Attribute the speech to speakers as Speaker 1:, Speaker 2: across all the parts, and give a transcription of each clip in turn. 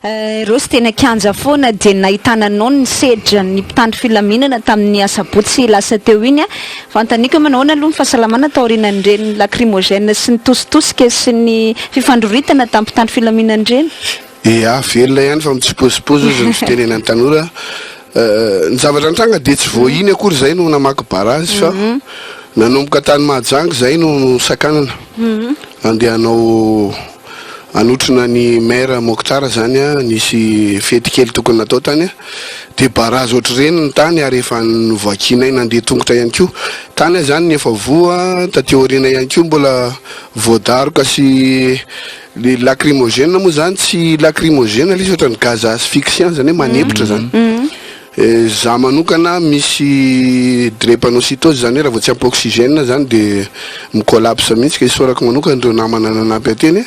Speaker 1: Rossy teny an-kianja foana dia nahitana anao nisedra ny mpitandro filaminana tamin'ny asabotsy lasa teo iny. Fanontaniako hoe manao ahoana aloha ny fahasalamana taorianan'ireny lacrymogène sy ny tositosika sy ny fifandroritana tamin'ny mpitandro filaminana ireny?
Speaker 2: Ea, velona ihany fa mitsipozipozy hozy ny fitenenan'ny tanora. Ny zavatra nitranga dia tsy vao iny akory izay no namaky barazy fa nanomboka tany Mahajanga izay no nosakanana handeha hanao hanotrona ny maire Mokhtar izany, nisy fety kely tokony natao tany dia barazy ohatr'ireny ny tany ary efa novakianay nandeha tongotra ihany koa tany aho izany no efa voa, taty aoriana ihany koa mbola voadaroka sy Le lacrymogène moa zany tsy lacrymogène le izy ohatran'ny gaz asphyxiant zany hoe manempotra zany. Za manokana misy drépanocytose zany hoe raha vao tsy ampy oxygène zany de mi-collapse mihitsy ka isaorako manokana ireo namana nanampy ahy teny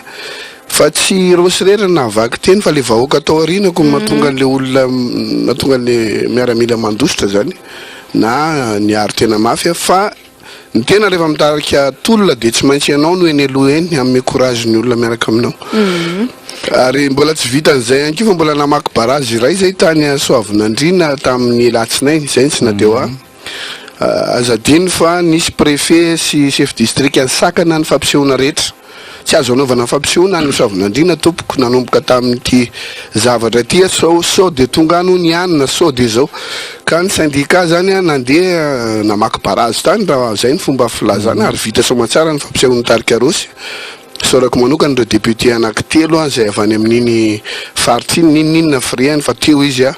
Speaker 2: fa tsy Rossy irery no nahavaky teny fa le vahoaka tao aorianako no mahatonga an'le olona mahatonga an'le miaramila mandositra zany na niaro tena mafy aho fa Ny tena rehefa mitarika tolona dia tsy maintsy ianao no eny aloha eny hanome courage ny olona miaraka aminao. Ary mbola tsy vitan'izay ihany koa fa mbola namaky barazy iray izay tany Soavinandriana tamin'ny alatsinainy, izay no tsy nadeho ahy. Aza adino fa nisy préfet sy chef district nisakana ny fampisehoana rehetra. Tsy azo anaovana fampisehoana any Soavinandriana tompoko nanomboka tamin'ity zavatra ity sao sao dia tonga any hono i anona sao dia zao ka ny syndicat zany an nandeha namaky barazy tany raha zay ny fomba filazana ary vita soamantsara ny fampisehoan'ny tarika Rossy. Isaorako manokana ireo député anaky telo an izay avy any amin'iny faritra iny n'inon'inona firehany fa teo izy an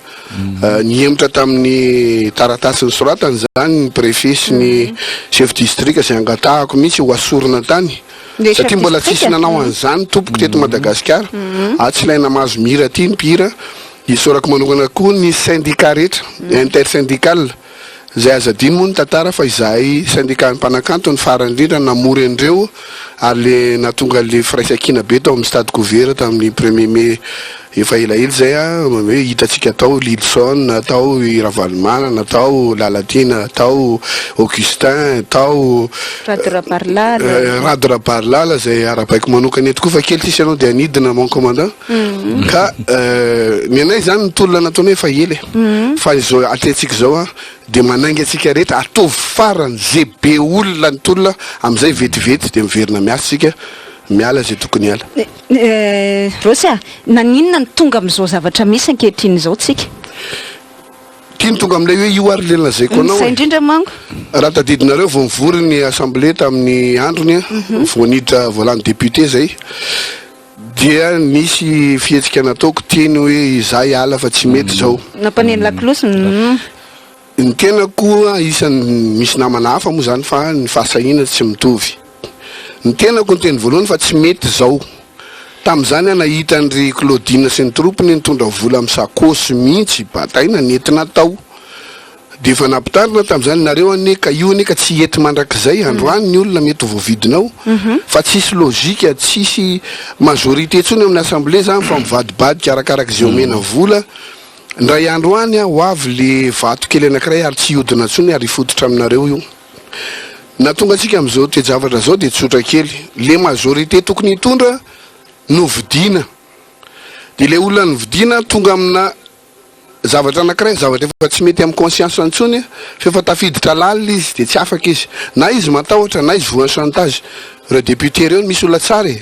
Speaker 2: nihemotra tamin'ny taratasy nosoratany izany ny préfet sy ny chef district izay angatahako mihitsy ho asorina tany satria mbola tsisy nanao an'izany tompoko teto Madagasikara, atsy ilay namazo mihira aty ny mpihira, isaorako manokana koa ny syndicat rehetra, intersyndical, izay aza adino moa ny tantara fa izahay syndicat ny mpanakanto ny farany indrindra namory an'ireo ary le nahatonga an'le firaisankina be tao amin'ny stade Gouver tamin'ny premier mai Efa elaela izay a, hoe hitantsika tao Lilson, tao i Ravalomanana, tao Lalatiana, tao Augustin, tao
Speaker 1: Rado Rabarilala.
Speaker 2: Rado Rabarilala izay arahabaiko manokana eto koa fa kely sisa ianao dia hanidina mon commandant. Ka ny anay izany ny tolona nataonay efa ela e. Fa izao atrehantsika izao a, dia manainga antsika rehetra ataovy farany ze be olona ny tolona amin'izay vetivety dia miverina miasa isika, miala izay tokony hiala.
Speaker 1: Rossy a! Naninona no tonga amin'izao zavatra misy ankehitriny izao tsika?
Speaker 2: Ty no tonga amin'ilay hoe io ary le lazaiko anao
Speaker 1: Izay e. indrindra manko.
Speaker 2: Raha tadidinareo vao nivory ny assemblée tamin'ny androny vao niditra vao lany député zay dia nisy fihetsika nataoko teny hoe izaho hiala fa tsy mety zao.
Speaker 1: Nampaneno lakolosy.
Speaker 2: Ny tenako koa isan'ny misy namana hafa moa zany fa ny fahasahiana tsy mitovy. Ny tenako niteny voalohany fa tsy mety zao. Tamin'izany aho nahita an-dry Claudine sy ny troupe-ny nitondra vola amin'ny sakôsy mihitsy bataina nentina tao. Dia efa nampitandrina tamin'izany, nareo anie ka io anie ka tsy hety mandrakizay, androany ny olona mety ho voavidinao fa tsisy logique, tsisy majorité intsony amin'ny assemblée zany fa mivadibadika arakaraka izay omena vola. Indray andro any ho avy le vato kely anankiray ary tsy hiodina intsony ary hifototra aminareo io. Nahatonga antsika amin'izao toe-javatra izao dia tsotra kely, le majorité tokony hitondra no vidiana. Dia le olona novidiana tonga amina zavatra anankiray, zavatra efa tsy mety amin'ny conscience intsony fa efa tafiditra lalina izy dia tsy afaka izy. Na izy matahotra na izy voan'ny chantage. Ireo député ireo misy olona tsara e.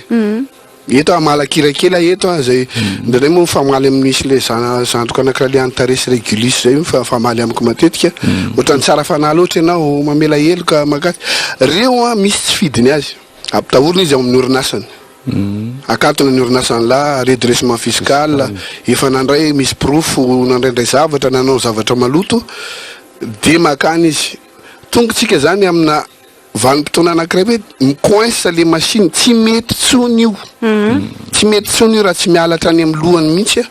Speaker 2: Eto aho malakira kely aho eto a, zay indraindray moa mifamaly amin'ny misy le zandriko anankiray le Antares Regulus zay mifamaly amiko matetika, ohatran'ny tsara fanahy loatra ianao, mamela heloka, maka, reo an misy tsy fidiny azy, ampitahorina izy ao amin'ny orinasany, akatona ny orinasan'lah, redressement fiscal, efa nandray misy porofo nandraindray zavatra, nanao zavatra maloto, dia makany izy, tonga tsika zany amina Vanim-potoana anankiray hoe mi-coince le machine, tsy mety tsony io, tsy mety tsony io raha tsy miala hatrany amin'ny lohany mihitsy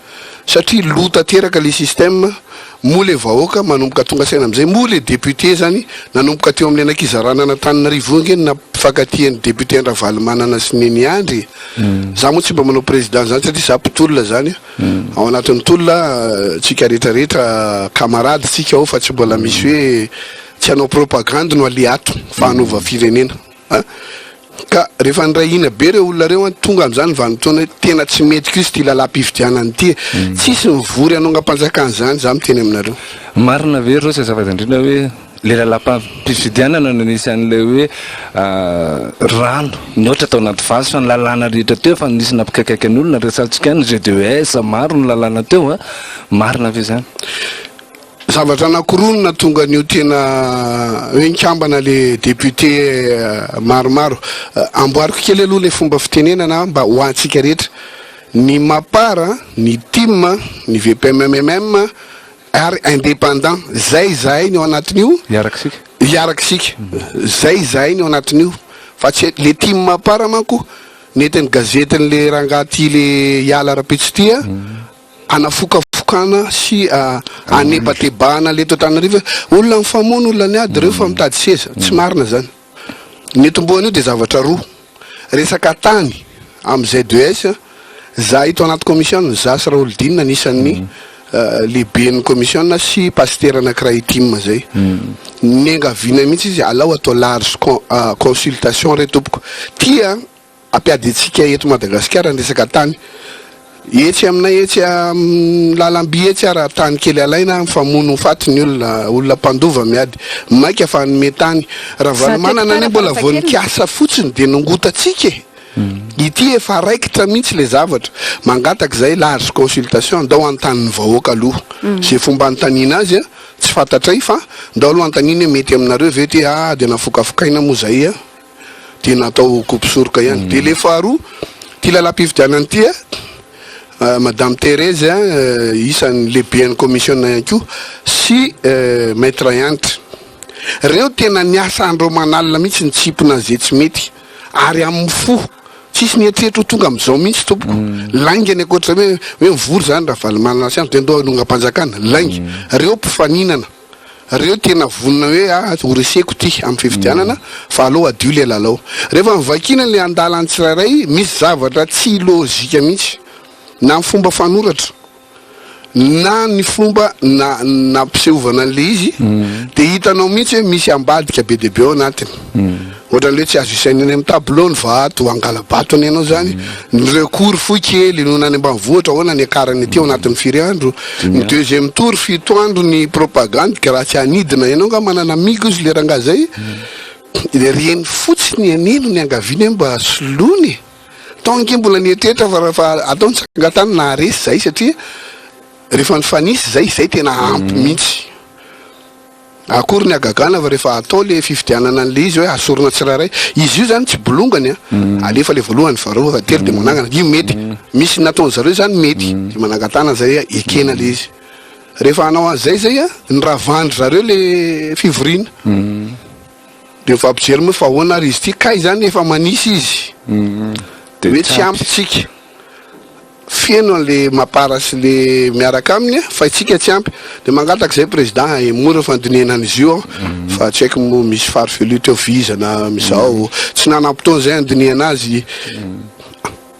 Speaker 2: satria lo tanteraka le système, moa le vahoaka manomboka tonga saina amin'izay, moa le député zany nanomboka teo amin'ny an'Ankizaranana Antananarivo io ange no nampifankatia ny député an-dRavalomanana sy Neny Andry e! Za moa tsy mba manao président zany satria za mpitolona zany, ao anatin'ny tolona tsika rehetra rehetra camarade tsika ao fa tsy mbola misy hoe Tsy hanao propagande no aleha ato fa hanova firenena a! Ka rehefa niray hina be ireo olona ireo an, tonga amin'izany ny vanim-potoana hoe tena tsy mety kosa ity lalam-pifidianana ity e. Tsisy mivory hanongam-panjakana izany, za miteny aminareo.
Speaker 3: Marina ve Rossy azafady indrindra hoe le lalam-pifidianana no nisy an'ilay hoe rano nihoatra tao anaty vazy fa ny lalàna rehetra teo efa nisy nampikaikaika ny olona, resahantsika ny GDES, maro ny lalàna teo a, marina ve izany?
Speaker 2: Zavatra anankiroa no nahatonga an'io tena hoe nikambana le député maromaro. Amboariko kely aloha le fomba fitenenana mba ho antsika rehetra. Ny Mapar, ny tim, ny VPMMM ary indépendant. Zay izahay ny ao anatin'io.
Speaker 3: Hiaraka isika.
Speaker 2: Hiaraka isika. Zay izahay ny ao anatin'io. Fa tsy le tim Mapar manko nentin'ny gazetin'le rangahy ty le hiala rahampitso ty a. Hanafokafokana sy hanebatebahana le eto Antananarivo hoe olona mifamono, olona miady ireo fa mitady seza. Tsy marina izany. Ny nitomboan'io dia zavatra roa. Resaka tany amin'ny ZES, za eto anaty commission, za sy Raholdina anisan'ny lehiben'ny commission sy pasitera anankiray tim zay. Niangaviana mihitsy izy alao atao large consultation re tompoko. Tia Hampiady antsika eto Madagasikara ny resaka tany. Etsy aminay etsy amin'ny lalamby etsy ara tany kely alaina mifamono ho faty ny olona, olona mpandova miady. Maika fa hanome tany. Ravalomanana anie mbola vao nikasa fotsiny dia nongotantsika e! Ity efa raikitra mihitsy le zavatra. Mangataka izay large consultation, ndao hanontany ny vahoaka aloha. Ze fomba hanontaniana azy a, tsy fantatray fa ndao aloha hanontaniana hoe mety aminareo ve ity, ah dia nafokafokaina moa zay a. dia natao kopisoroka ihany. Dia le faharoa, ity lalam-pifidianana ity a, Madame Thérèse isan'ny lehiben'ny commission ihany koa sy Maître Hanitra. Reo tena niasa andro aman'alina mihitsy nitsipona an'izay tsy mety ary amin'ny fo. Tsisy nieritreritra ho tonga amin'izao mihitsy tompoko. Lainga ny ankoatra hoe hoe mivory zany Ravalomanana sy Andry dia ndao hanongam-panjakana. Lainga. Reo mpifaninana. Reo tena vonona hoe ah ho reseko ty am fifidianana fa aleo hadio le lalao. Rehefa novakiana le andalany tsirairay misy zavatra tsy lojika mihitsy na ny fomba fanoratra na ny fomba na nampisehovana anle izy de hitanao mihitsy hoe misy ambadika be dia be ao anatiny. Ohatran'ny hoe tsy azo isaina eny amin'ny tableau ny vato, hangala-bato anie ianao izany. Ny recours fohy kely noho ny any ambanivohitra, ahoana ny hiakarany aty ao anatin'ny firy andro. Ny deuxième tour fito andro ny propagande ka raha tsy hanidina ianao angaha manana migo izy le rangahy zay. Ireny fotsiny anie no niangaviana hoe mba soloina e. Tao ange mbola nieritreritra fa raha atao ny tsangan-tany naharesy zahay satria rehefa nifanisy zay, zay tena ampy mihitsy. Akory ny hagagana fa rehefa atao le fifidianana an'le izy hoe asorina tsirairay, izy io zany tsy bolongany an, alefa le voalohany, faharoa, fahatelo de manangana, io mety, misy nataon'zareo zany mety, de manangan-tanana zay ekena le izy, rehefa hanao an'zay zay an, noravandry zareo le fivoriana, de mifampijery moa fa ahoana ary izy ity, kay zany efa manisy izy, hoe tsy ampy tsika. Feno anle mapara sy le miaraka aminy fa itsika tsy ampy de mangataka zay président hahemory ny fandinihana an'izy io fa tsy haiko moa misy farfelu teo vizana amizao tsy nanampotoana zay handinihana azy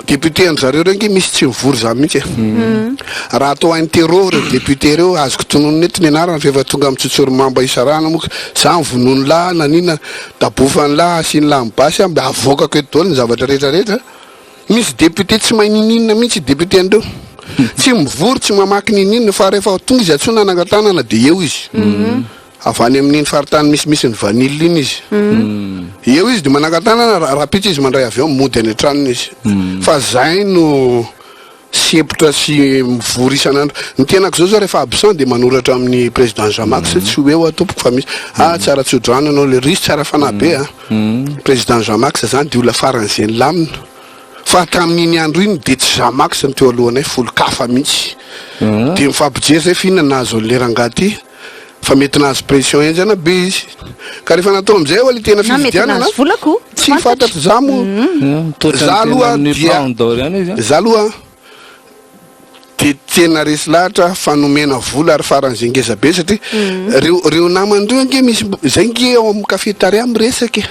Speaker 2: député an zareo reo nge misy tsy mivory zany mihitsy e raha atao interro reo député reo azoko tononina eto ny anarany fa efa tonga am tsotsorimamba isarahana moa za mivonono lahy nanina dabofany lahy asiany lahy am basy aho mba avoakako eto daholo ny zavatra rehetra rehetra Misy député tsy mahay niniana mihitsy député an'ireo. Tsy mivory, tsy mamaky niniana fa rehefa tonga izy antsoina hanangan-tanana dia eo izy. Avy any amin'iny faritany misimisy ny vanille iny izy. Eo izy dia manangan-tanana, rahampitso izy mandray avion mody any an-tranony izy. Fa zay no sempotra sy mivory isan'andro. Ny tenako zao zao rehefa absent dia manoratra amin'ny président Jean Max hoe tsy ho eo aho tompoko fa misy, ah tsara tso-drano ianao lery, izy tsara fanahy be a. Président Jean Max zany dia olona faran'izay nilamina fa tamin'iny andro iny dia tsy Jean Max no teo alohanay fa olon-kafa mihitsy. Dia mifampijery zay fa inona no nahazo an'ilay rangahy ty fa mety nahazo pression henjana be izy. Ka rehefa natao amin'izay aloha ilay tena
Speaker 1: Na mety
Speaker 2: fifidianana
Speaker 1: nahazo vola koa,
Speaker 2: tsy fantatro za moa za aloha dia za aloha Dia tena resy lahatra fa nomena vola ary faran'izay ngeza be satria reo reo namany reo ange misy zay nge ao amin'ny cafetaria miresaka e.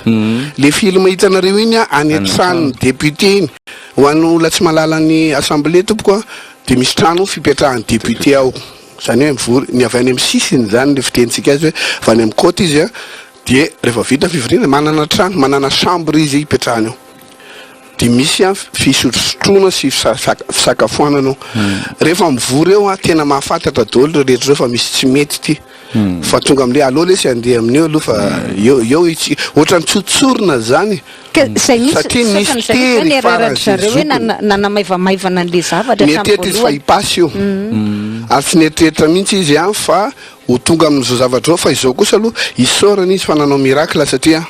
Speaker 2: Le film hitanareo iny a any an-tranon'ny député iny. Ho an'ny olona tsy mahalala ny assemblée tompoko a dia misy trano fipetrahan'ny député ao. Izany hoe mivory ny avy any amin'ny sisiny izany le fitenintsika azy hoe avy any amin'ny côte izy a. Dia rehefa vita ny fivoriana, manana trano, manana chambre izy hipetrahany ao. Dia misy fisotrosotroana sy fisakafoanana ao. Rehefa mivory eo an, tena mahafantatra daholo ireo rehetra ireo fa misy tsy mety ity. Fa tonga amin'ilay aleo lesy handeha amin'io aloha fa eo eo itsy ohatran'ny tsotsorina zany.
Speaker 1: Ka izay mihitsy,
Speaker 2: Satria
Speaker 1: saika
Speaker 2: nisy
Speaker 1: ny zareo zay
Speaker 2: tery
Speaker 1: ny
Speaker 2: faran'izay
Speaker 1: erreur-dry zareo hoe
Speaker 2: zokiny.
Speaker 1: nana- nanamaivamaivana an'ilay zavatra hatramin'ny
Speaker 2: Nieritreritra izy fa
Speaker 1: voalohany.
Speaker 2: hipasse io. Ary tsy nieritreritra mihitsy izy an fa ho tonga amin'izao zavatra izao fa izao kosa aloha isaorana izy fa nanao miracle satria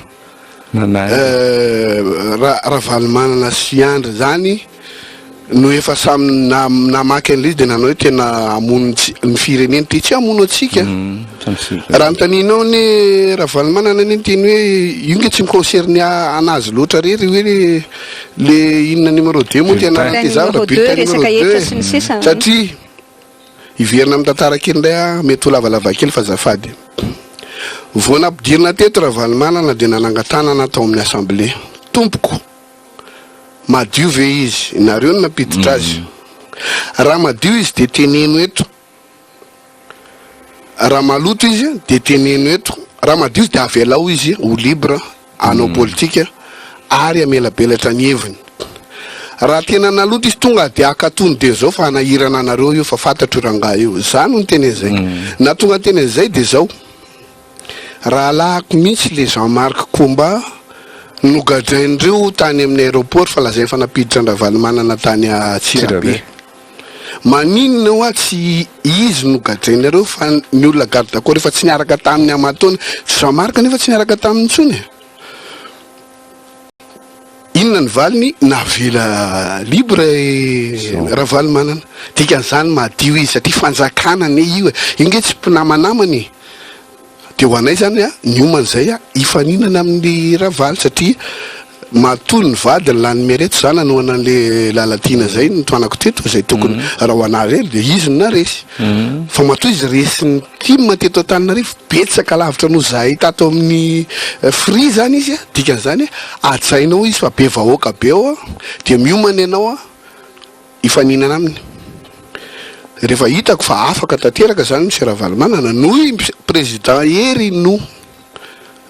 Speaker 2: Ra Ravalomanana sy Andry zany no efa samy namaky an'ilay izy dia nanao hoe tena hamono ny firenena ity, tsy hamono antsika. Raha anontanianao anie Ravalomanana anie niteny hoe io nge tsy mi-concerne anazy loatra rery hoe le inona numéro deux moa ty anaran'ity zavatra, bulletin numéro deux e, satria Hiverina amin'ny tantara kely indray aho, mety ho lavalava kely fa azafady. Vao nampidirina teto Ravalomanana dia nanangan-tanana tao amin'ny assemblée. Tompoko, madio ve izy? Nareo no nampiditra azy. Raha madio izy dia teneno eto. Raha maloto izy dia teneno eto. Raha madio izy dia avelao izy ho libre. hanao politika ary hamelabelatra ny heviny. Raha tena naloto izy tonga dia hakatony dia zao fa hanahirana anareo io fa fantatro io rangahy io. Za no niteny an'izay. Na tonga niteny an'izay dia zao, rahalahiko mihitsy le Jean Marc Koumba nogadrain'ireo tany amin'ny aéroport fa lazainy fa nampiditra an-dRavalomanana tany Antsirabe. Maninona hoa tsy izy no gadrainareo fa ny olona garde corps efa tsy niaraka taminy aman-taona, Jean Marc nefa tsy niaraka taminy intsony e! Inona ny valiny? Navela libre i Ravalomanana. Dikan'izany madio izy satria fanjakana anie io e! Io nge tsy mpinamanamana e! Dia ho anay izany a, niomana izay a, hifaninana amin'i Ravalo satria matoa ny vadiny lany mireto za nanohana an'le Lalatiana izay notohanako teto izay tokony raha ho anah irery dia izy no naharesy fa matoa izy resin'ny tim teto Antananarivo betsaka lavitra noho zahay tato amin'ny Free izany izy a, dikan'izany hajainao izy fa be vahoaka be ao a, dia miomana ianao a. hifaninana aminy. Rehefa hitako fa afaka tanteraka zany Monsieur Ravalomanana noho i Président Hery no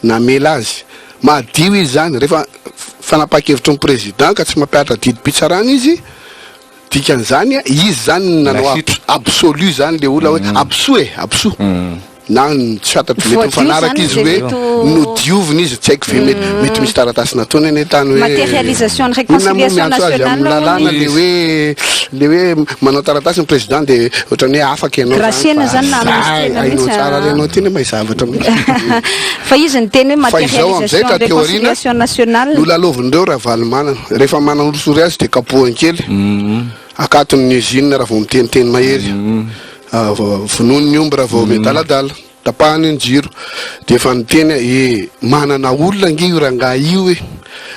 Speaker 2: namela azy. Madio izy zany. Rehefa fanapahan-kevitry ny Président ka tsy mampihatra didim-pitsarana izy, dikan'izany izy zany no nanao absolu zany le olona hoe absoa e, absoa. Na ny tsy fantatro mety
Speaker 1: Voadio
Speaker 2: mifanaraka
Speaker 1: zany
Speaker 2: izy
Speaker 1: izay
Speaker 2: hoe
Speaker 1: mety ho
Speaker 2: nodiovina izy, tsy haiko ve mety mety misy taratasy nataony anie tany hoe
Speaker 1: Matérialisation ny
Speaker 2: inona moa
Speaker 1: réconciliation
Speaker 2: miantso azy
Speaker 1: nationale
Speaker 2: amin'ny
Speaker 1: hono
Speaker 2: lalàna
Speaker 1: izy.
Speaker 2: le hoe le hoe manao taratasy ny président de ohatran'ny hoe afaka ianao zany
Speaker 1: Graciena
Speaker 2: fa
Speaker 1: zany na
Speaker 2: zay
Speaker 1: amnistiena
Speaker 2: hainao
Speaker 1: mihitsy
Speaker 2: tsara ary
Speaker 1: ah.
Speaker 2: ianao tena mahay zavatra mihitsy.
Speaker 1: Fa izy niteny hoe
Speaker 2: Fa izao amin'izay
Speaker 1: matérialisation ny
Speaker 2: taty aoriana
Speaker 1: réconciliation nationale.
Speaker 2: nolalaovin'ireo Ravalomanana rehefa manorisory azy de kapohiny kely akatony ny usine raha vao miteniteny mahery. Vonoiny ny omby raha vao miadaladala, tapahany ny jiro, dia efa niteny aho ee, manana olona ange io rangahy io e,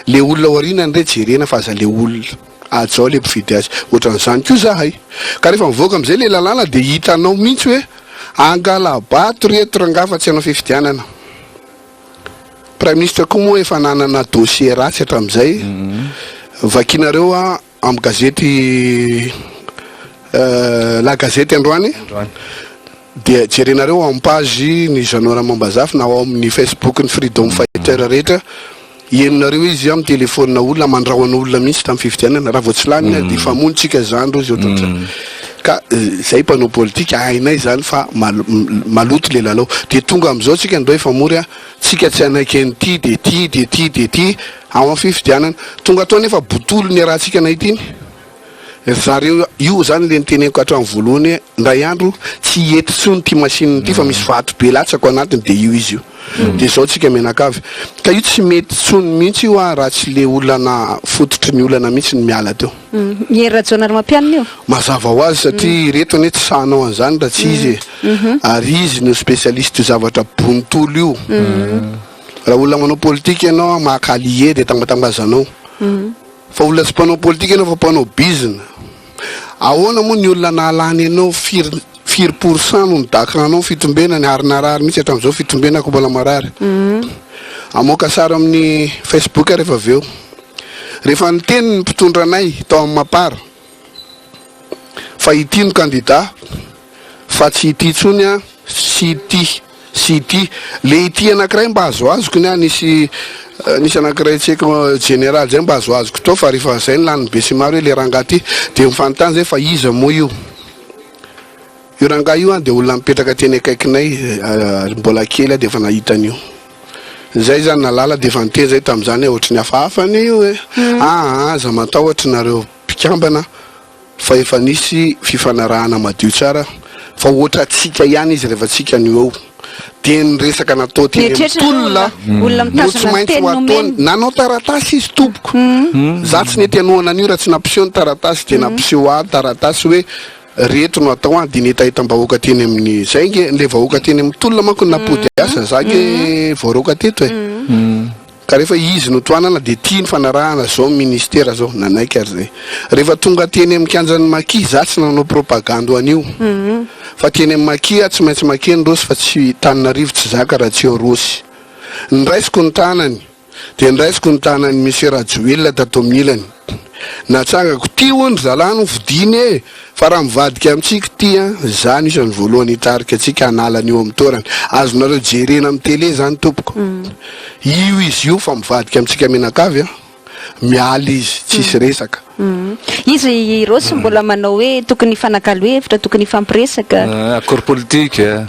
Speaker 2: le olona ao aorianany re jerena fa aza le olona, hajao le mpifidy azy, ohatran'izany koa zahay, ka rehefa mivoaka amin'izay le lalàna dia hitanao mihitsy hoe angala-bato reto rangahy fa tsy hanao fifidianana. Praiminisitra koa moa efa nanana dossier ratsy hatramin'izay, vakinareo an. Amin'ny gazety La Gazette androany dia jerenareo ao amin'ny page ny Jeannot Ramambazafy na ao amin'ny Facebook ny Freedom Fighter rehetra henonareo izy amin'ny telephone olona mandrahona olona mihitsy tamin'ny fifidianana raha vao tsy lany dia hifamono tsika izany rozy ohatrohatran'izany ka izay mpanao politika hainay izany fa maloto le lalao dia tonga amin'izao tsika ndao hifamory a tsika tsy hanaiky an'ity dia ty dia ty dia ty Ao amin'ny fifidianana. Tonga tao anefa botolo niarahantsika nahita iny. Ry zareo io zany le niteneniko hatramin'ny voalohany hoe indray andro tsy hety intsony ity machine ity fa misy vato be latsaka ao anatiny dia io izy io. Dia izao tsika mianakavy. Ka io tsy mety intsony mihitsy io ah raha tsy le olana fototry ny olana mihitsy no miala teo.
Speaker 1: I Hery Rajaonarimampianina io?
Speaker 2: Mazava ho azy satria ireto anie tsy sahy hanao an'izany raha tsy izy e. Ary izy no spécialiste io zavatra bontolo io. Raha olona manao politika ianao an, maka allié dia tambatambazanao. Fa olona tsy mpanao politika ianao fa mpanao bizina. Ahoana moa ny olona nahalany anao firy firy pour cent no nidakanao fitombenany ary narary mihitsy hatramin'izao fitombenako mbola marary. Hamoaka sary amin'ny Facebook aho rehefa avy eo. Rehefa niteny ny mpitondra anay tao amin'ny Mapar fa ity no kandida fa tsy ity intsony an, sy ity. Sy ity. Le ity anakiray mba azoazoko ny ahy nisy nisy anakiray tsy haiko jeneraly zay mba azoazoko tao fa rehefa zay ny lanin'ny besimaro hoe le rangahy ty de mifanontany zay fa iza moa io? Io rangahy io an de olona mipetraka teny akaikinay mbola kely aho de efa nahita an'io. Zay zany nalala de efa niteny zay tamin'izany hoe ohatry ny hafahafa anie io e! Aa aza matahotra nareo mpikambana fa efa nisy fifanarahana madio tsara fa hoatrantsika ihany izy rehefa tsika no eo dia ny resaka natao teny amin'ny
Speaker 1: Mieritreritra ny
Speaker 2: tolona
Speaker 1: olona, olona
Speaker 2: no tsy
Speaker 1: mitazona ny
Speaker 2: maintsy
Speaker 1: teny
Speaker 2: ho ataony.
Speaker 1: nomeny.
Speaker 2: Nanao taratasy izy tompoko. Za tsy nety hanohana an'io raha tsy nampiseho ny taratasy dia nampiseho ahy taratasy hoe reto no atao an dia ny hetahetam-bahoaka teny amin'ny zay nge le vahoaka teny amin'ny tolona manko no nampody asa za nge voaroaka teto e. Ka rehefa izy no tohanana dia tia ny fanarahana zao ministera zao, nanaiky ary zay. Rehefa tonga teny amin'ny kianjan'ny Maki, za tsy nanao propagandy ho an'io. Fa teny amin'ny Maki aho tsy maintsy makeny Rossy fa tsy Taninarivo tsy zaka raha tsy eo Rossy. Niraisiko ny tanany, dia niraisiko ny tanan'i Monsieur Rajoelina tato amin'ny ilany. Natsangako, ty hono ry zalahy no fidiny e! Fa raha mivadika amintsika ity an, za no isan'ny voalohany hitarika antsika hanala an'io amin'ny toerany. Azonareo jerena amin'ny télé zany tompoko. Io izy io fa mivadika amintsika mianakavy an, miala izy, tsisy resaka.
Speaker 1: Izy i Rossy mbola manao hoe tokony hifanakalo hevitra, tokony hifampiresaka.
Speaker 3: Accord politique.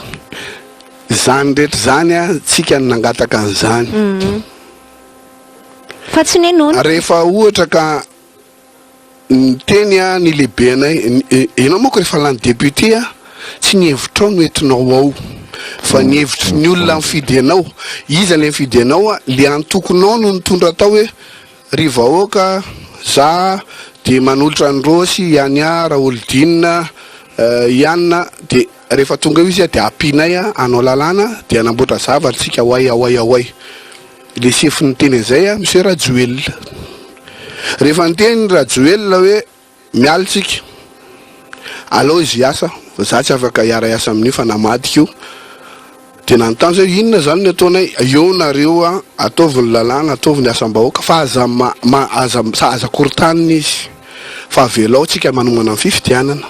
Speaker 2: Izany rehetra izany an, tsika no nangataka an'izany.
Speaker 1: Fa tsy nenoina.
Speaker 2: Rehefa ohatra ka Niteny aho ny lehibenay, ianao manko rehefa lany député a, tsy ny hevitrao no entinao ao fa ny hevitry ny olona nifidy anao, iza le nifidy anao a, le antokonao no nitondra tao hoe ry vahoaka za de manolotra an'i Rossy, i Ania, Raholdina, i Anna de rehefa tonga eo izy a de ampianay hanao lalàna de hanamboatra zavatra tsika oay aoay aoay. Le sefo niteny an'izay a, Monsieur Rajoelina. Rehefa niteny Rajoelina hoe miala tsika, alao izy hiasa fa za tsy afaka hiara-hiasa amin'io fa namadika io. Dia nanontany zay hoe inona zany ny ataonay, eo nareo a, ataovy ny lalàna, ataovy ny asam-bahoaka fa aza ma, ma, aza, aza korontanina izy fa avelao tsika manomana ny fifidianana.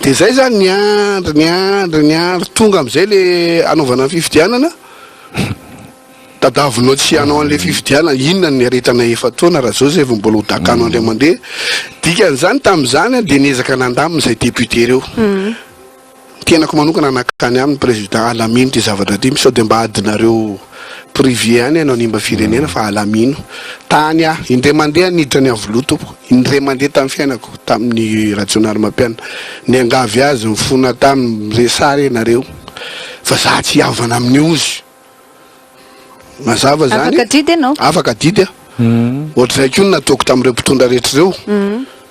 Speaker 2: Dia zay zany niandry, niandry, niandry, tonga amin'izay le hanaovana ny fifidianana. Tadavinao tsy hanao an'ilay fifidianana, inona no niaretana efa-taona raha zao zay vao mbola ho dakano indray mandeha? Dikan'izany tamin'izany dia niezaka nandamina izay député ireo. Ny tenako manokana nankany aminy président alamino ity zavatra ity, sao dia mba adinareo privé any no hanimba firenena fa alamino. Tany aho, indray mandeha niditra ny Iavoloha tompoko, indray mandeha tamin'ny fiainako, tamin'ny Rajaonarimampianina, niangavy azy, nifona taminy, miresaha re nareo fa za tsy hihavana amin'ny ozy. Mazava zany.
Speaker 1: Afaka adidy ianao.
Speaker 2: Afaka adidy aho. Ohatr'izay koa ny nataoko tamin'ireo mpitondra rehetra ireo.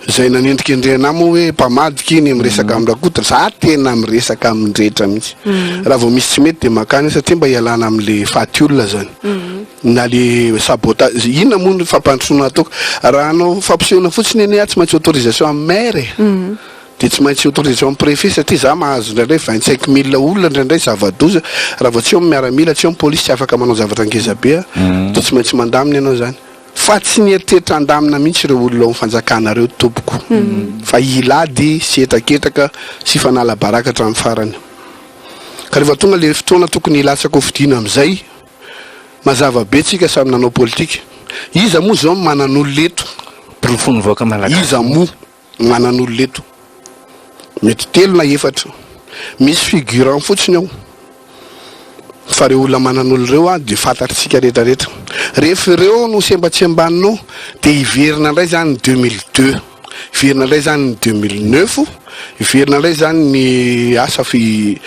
Speaker 2: Izay nanendrikendrehana ahy moa hoe mpamadika iny miresaka amin'i Rakoto. Za tena miresaka amin'ny rehetra mihitsy. Raha vao misy tsy mety dia mankany aho satria mba hialana amin'le faty olona zany. Na le sabotage. Inona moa ny fampandrosoana ataoko? Raha hanao fampisehoana fotsiny anie aho tsy maintsy autorisation amin'ny maire e. Dia tsy maintsy autorisation amin'ny préfet satria za mahazo indraindray 25 mille olona indraindray zava-doza, raha vao tsy eo ny miaramila, tsy eo ny polisy tsy afaka manao zavatra ngeza be dia tsy maintsy mandamina ianao izany. Fa tsy nieritreritra handamina mihitsy ireo olona ao amin'ny fanjakana ireo tompoko fa hilady sy hetraketraka sy hifanala baraka hatramin'ny farany. Ka rehefa tonga le fotoana tokony hilatsaka ho fidiana amin'izay, mazava be tsika samy nanao politika. Iza moa izao no manan'olona eto?
Speaker 3: Porofon'ny vahoaka malagasy.
Speaker 2: Iza moa? Manan'olona eto. Mety telo na efatra. Misy figurant fotsiny ao. Fa ireo olona manan'olona ireo an, dia fantatr'tsika rehetra rehetra. Rehefa ireo no sembatsembaninao, dia hiverina indray izany ny 2002. Hiverina indray izany ny 2009. Hiverina indray izany ny asa fi,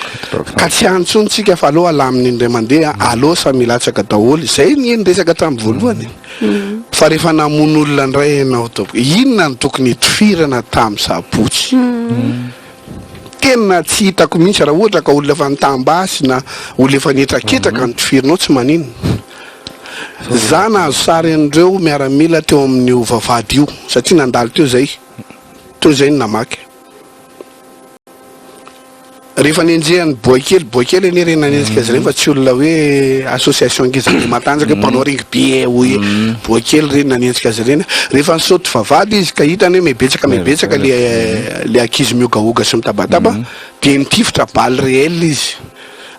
Speaker 2: ka tsy any intsony tsika fa aleo alamina indray mandeha, aleo samy hilatsaka daholo. Izay anie ny resaka hatramin'ny voalohany e. Fa rehefa namono olona indray ianao tompoko, inona no tokony hitifirana tamin'ny sabotsy? Tena tsy hitako mihitsy, raha ohatra ka olona efa nitam-basy na olona efa nihetraketraka no tifirinao tsy maninona. Za nahazo sary an'ireo miaramila teo amin'io vavahady io satria nandalo teo zay, teo zay no namaky. Rehefa nenjehan'ny boay kely, boay kely anie ireny nanenjika azy ireny fa tsy olona hoe association ngeza be matanjaka hoe mpanao rugby e hoy e. Boay kely ireny nanenjika azy ireny. Rehefa nisaoty vavahady izy ka hitany hoe mihebetsaka mihebetsaka le le ankizy mihogahoga sy mitabataba dia nitifitra balle réel izy.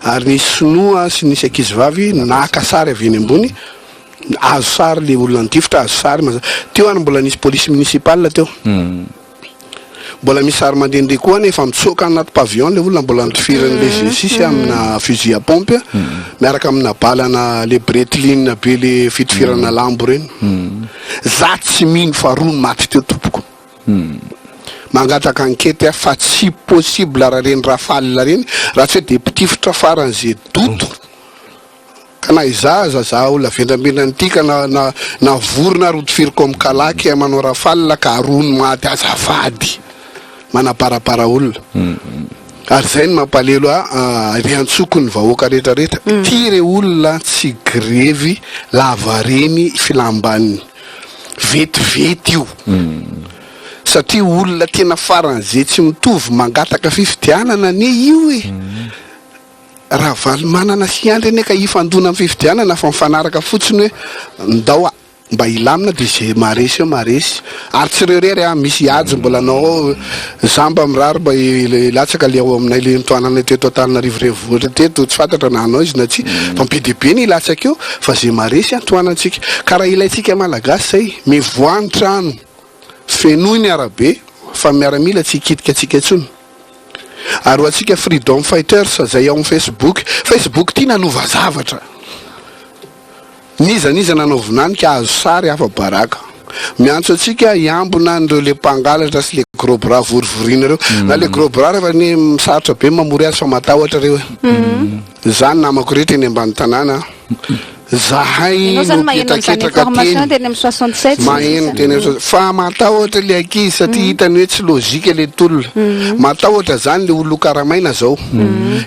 Speaker 2: Ary nisy sinoa sy nisy ankizivavy naka sary avy eny ambony, azo sary le olona nitifitra, azo sary mazava. Teo ary mbola nisy police municipale teo. Mbola misy sary mandehandeha koa any efa mitsoaka any anaty pavillon le olona mbola notifirin'le G6 amina fusil à pompe miaraka amina balana le Breitling be le fitifirana lambo reny. Za tsy mino fa roa no maty teo tompoko. Mangataka enquete aho fa tsy possible raha reny rafale reny raha tsy hoe de mpitifitra faran'ze doto. Ka na izaho aza, za olona vendrambendran ity ka na na na vorona ary hotifiriko am kalaky manao rafale ka aroa ny maty azafady manabarabara olona. Ary zay no mampalelo ahy ry antsoko ny vahoaka rehetra rehetra ty re olona tsy grevy lavareny filam-baniny vetivety io satria olona tena faran'ze tsy mitovy mangataka fifidianana anie io e. Ravalomanana sy Andry anie ka hifandona amin'ny fifidianana fa mifanaraka fotsiny hoe ndao mba hilamina dia izay maharesy eo maharesy. Ary tsy ireo irery an, misy Hajo mbola anao ao, za mba mirary mba hilatsaka le ao aminay le nitohananay teto Antananarivo renivohitra teto, tsy fantatra na hanao izy na tsia, fa be dia be ny hilatsaka eo fa izay maharesy an tohanantsika. Ka raha ilaintsika Malagasy izay, mivoaha ny trano, fenoy ny arabe fa miaramila tsy hikitika antsika intsony. Ary ho antsika freedom fighters izay ao amin'ny Facebook, Facebook ity nanova zavatra. N'iza n'iza nanao vinany ka azo sary afa-baraka. Miantso antsika hiambina an'ireo le mpangalatra sy le gros bras vorivoriana ireo. Na le gros bras rehefa anie sarotra be mamory azy fa matahotra ireo e. Za ny namako rehetra eny ambany tanàna. Zahay
Speaker 1: Ianao
Speaker 2: no
Speaker 1: zany maheno an'izany
Speaker 2: mpihetraketraka
Speaker 1: information
Speaker 2: teny.
Speaker 1: teny amin'ny 67 sy ny
Speaker 2: Maheno
Speaker 1: sisa.
Speaker 2: teny amin'ny fa matahotra le ankizy satria hitany hoe tsy logique le tolona. Matahotra zany le olona hokaramaina zao.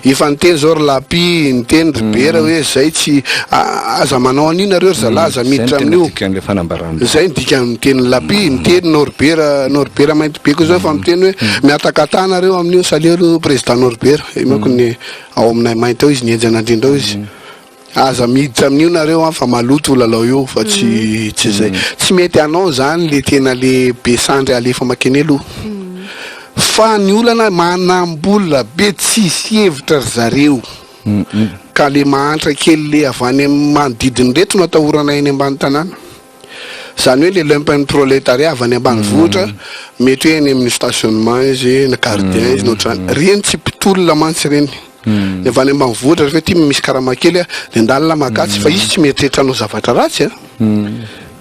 Speaker 2: Efa niteny zao ry Lapy, niteny ry Bera hoe zay tsy aza manao an'io nareo ry zalahy, aza
Speaker 3: Zay no
Speaker 2: miditra
Speaker 3: tena
Speaker 2: amin'io.
Speaker 3: dikan'ilay fanambarana.
Speaker 2: Zay no dikan'ny tenin'i Lapy, niteny Norbert, Norbert Maintibe koa zao efa miteny hoe mihatakataha nareo amin'io, salut aloha président Norbert, io manko ny ao aminay mainty ao izy, nihenjana indrindra ao izy. Aza miditra amin'io nareo an fa maloto io lalao io fa tsy tsy zay. Tsy mety hanao zany le tena le be sandry alefa makeny aloha. Fa ny olana manambola be tsisy hevitra ry zareo. Ka le mahantra kely le avy any amin'ny manodidina ireto no atahorana eny ambany tanàna. Zany hoe le lumpenproletariat avy any ambanivohitra mety hoe eny amin'ny stationnement izy na gardien izy na ohatr'izany. Reny tsy mpitolona mantsy ireny. Ny avy any ambanivohitra rehefa hoe ity misy karama kely a, dia ndalina makatsy fa izy tsy mieritreritra hanao zavatra ratsy a.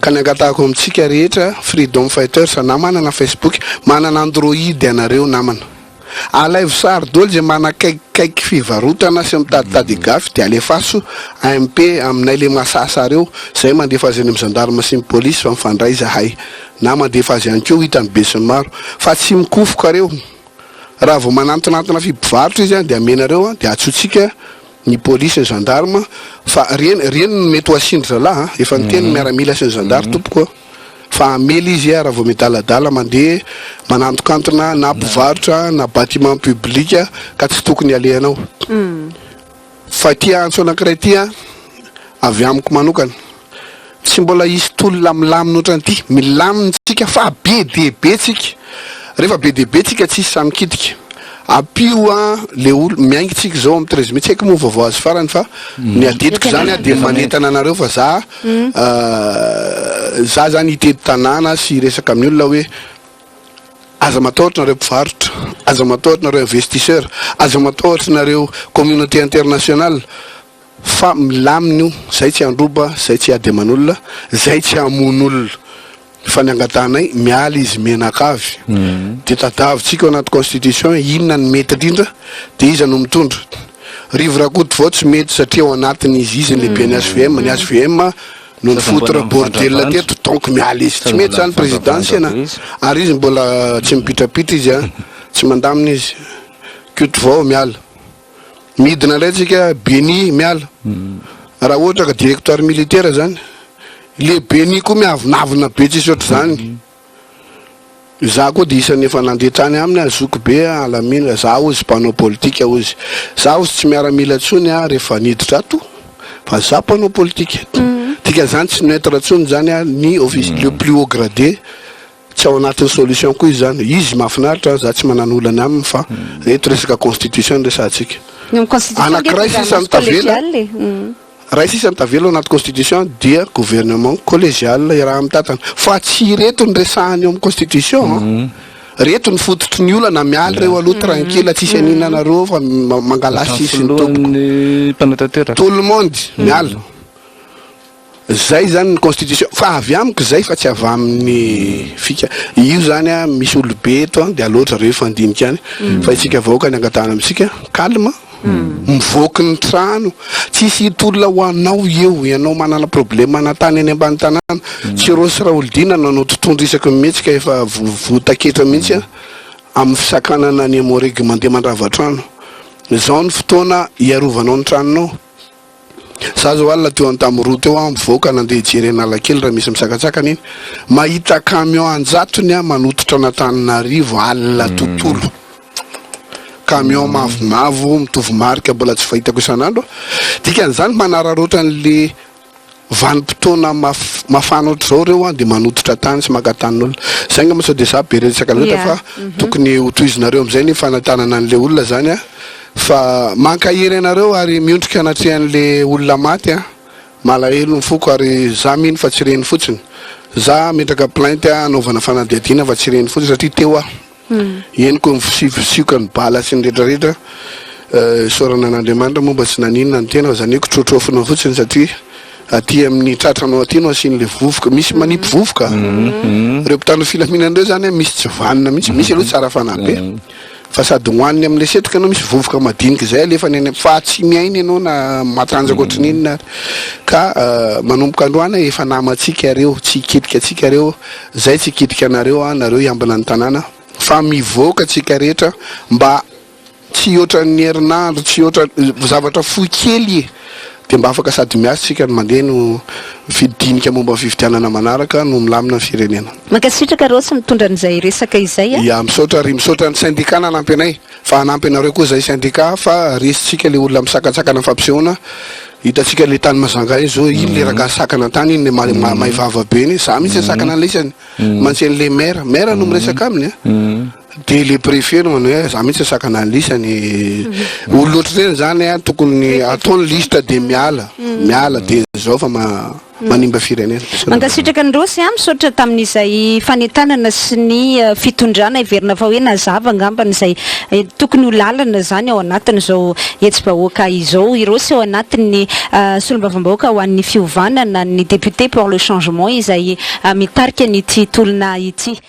Speaker 2: Ka ny angatahako amintsika rehetra freedom fighters na manana facebook, manana android ianareo namana. Alaivo sary daholo izay manakaikikaiky fivarotana sy mitaditady gafy dia alefaso MP aminay le masasa reo, zay mandefa azy any am gendarme sy ny police fa mifandray zahay, na mandefa azy ihany koa hitany besinimaro fa tsy mikofoka reo, raha vao manantonantona fi mpivarotra izy dia amenareo dia atsotsika ny police ny gendarme fa reny reny no mety ho asindry zalahy a, efa niteny ny miaramila sy ny zandary tompoko a. Fa hamely izy raha vao miadaladala mandeha manantokantona na mpivarotra na batiment public ka tsy tokony alehanao. Fa ity antso anankiray ity an, avy amiko manokana, tsy mbola hisy tolona milamina ohatran'ity, milamina tsika fa be dia be tsika, rehefa be dia be tsika tsisy sahy mikitika. Ampio an le olo, miainga tsika izao amin'ny 13 mai, tsy haiko moa ny vaovao azo farany fa ny adidiko izany an dia manentana anareo fa za Za zany hitety tanàna sy hiresaka amin'ny olona hoe aza matahotra nareo mpivarotra, aza matahotra nareo investisseur, aza matahotra nareo communauté internationale fa milamina io, zay tsy handroba, zay tsy hiady aman'olona, zay tsy hamono olona. Fa ny angatahanay miala izy mianakavy dia tadiavintsika ao anaty constitution hoe inona no mety indrindra dia iza no mitondra. Rivo Rakotovao tsy mety satria ao anatiny izy, izy ny lehiben'ny HVM, ny HVM no
Speaker 3: Sady
Speaker 2: ni-foutre
Speaker 3: mbola
Speaker 2: bordel
Speaker 3: mivandravandra.
Speaker 2: teto donc miala izy. Tsy
Speaker 3: Sady
Speaker 2: mety
Speaker 3: mbola
Speaker 2: zany présidence
Speaker 3: mivandravandra
Speaker 2: na
Speaker 3: be izy.
Speaker 2: ary izy mbola tsy mipitrapitra izy an, tsy mandamina izy. Kotovao miala. Midina indray tsika Beni miala. Raha ohatra ka directoire militaire zany, le Beni koa miavonavona be tsisy ohatr'izany. Za koa dia isan'ny efa nandeha tany aminy aho, zoky be a, alamina, za hozy mpanao politika hozy. Za hozy tsy miaramila intsony aho rehefa niditra ato fa za mpanao politika. Dikan'izany tsy neutre intsony zany aho ny office le plus haut gradé. Tsy ao anatin'ny solution koa izy zany. Izy mahafinaritra, za tsy manana olana aminy fa eto resaka constitution no resahantsika.
Speaker 1: Ny amin'ny constitution nge
Speaker 2: Anankiray sisa
Speaker 1: gouvernance
Speaker 2: no tavela.
Speaker 1: collégiale e.
Speaker 2: Ray sisa no tavela ao anaty constitution dia gouvernement collégial iaraha-mitantana. Fa tsy ireto no resahana eo amin'ny constitution an. Reto ny fototry ny olana, miala ireo aloha tranquille, tsisy an'inona anareo fa mangala sisiny tompoko.
Speaker 3: Filohan'ny mpanatanteraka.
Speaker 2: Tout le monde miala. Zay zany ny constitution fa avy amiko zay fa tsy avy amin'ny fika io zany a, misy olobe eto a, de aleo zareo hifandinika any fa isika vahoaka ny angatahana amintsika calme, mivoaky ny trano, tsisy hitolona ho anao eo, ianao manana problème ana tany any ambany tanàna, tsy Rossy Raholdina no nanao totohondry isaky ny mihetsika efa votaketra mihitsy a, amin'ny fisakanana ny Emmo-Reg mandeha mandrava trano, zao ny fotoana hiarovanao ny tranonao. Za zao alina teo Antamoroa teo aho mivoaka nandeha hijery Analakely raha misy misakatsakana iny, mahita camion anjatony aho manototra an'Antananarivo alina tontolo. Camion mavomavo mitovy marika mbola tsy fahitako isan'andro. Dikan'izany manararaotra an'le vanim-potoana mafana ohatr'izao ireo an dia manototra tany sy maka tanin'olona. Zay angamba sao dia za be resaka loatra fa tokony ho tohizinareo amin'izay ny fanentanana an'le olona zany an. Fa mankahery anareo ary miondrika anatrehan'le olona maty an! Malahelo ny foko ary za mino fa tsy reny fotsiny. Za hametraka plainte hanaovana fanadihadiana fa tsy reny fotsiny satria teo aho. Henoko ny fisifisioka ny bala sy ny retraretra. Isaorana an'Andriamanitra moa mba tsy naninona ny tena fa zany hoe kitrotrofina fotsiny satria aty amin'ny tratranao aty no asian'le vovoka. Misy manipy vovoka. Ireo mpitandro filaminana ireo zany an misy tsy vanona mihitsy. Misy aloha tsara fanahy be. Fa sady hohaniny amin'ilay setroka ianao misy vovoka madinika izay alefany any fa tsy miaina ianao na matanjaka ohatry ny inona ary. Ka manomboka androany efa namantsika ireo, tsy hikitika antsika ireo, zay tsy hikitika anareo an, nareo hiambina ny tanàna fa mivoaka tsika rehetra mba tsy hihoatran'ny herinandro, tsy hihoatra, zavatra fohy kely e! Dia mba afaka sady miasa isika no mandeha no mifidinika momba ny fifidianana manaraka no milamina ny firenena.
Speaker 1: Mankasitraka Rossy mitondra an'izay resaka izay a.
Speaker 2: Ya misaotra ry misaotra ny syndicat nanampy anay fa hanampy anareo koa zahay syndicat fa resintsika le olona misakantsakana fampisehoana hitantsika le tany Mazanga iny zao iny le rangahy sakana tany iny le mahay vava be iny za mihitsy nisakana an'ilay mantsy an'le maire maire no miresaka aminy a. Dia le préfet no manao hoe za mihitsy nisakana ny lisany. Olona ohatr'ireny zany a tokony atao ny liste dia miala, miala dia zao fa manimba firenena.
Speaker 1: Mankasitraka an'i Rossy a, misaotra tamin'izay fanentanana sy ny fitondrana heverina fa hoe nazava angambany izay tokony ho lalana izany ao anatin'izao hetsi-bahoaka izao. I Rossy ao anatin'ny solombavambahoaka ho an'ny fiovana na ny député pour le changement izay mitarika an'ity tolona ity.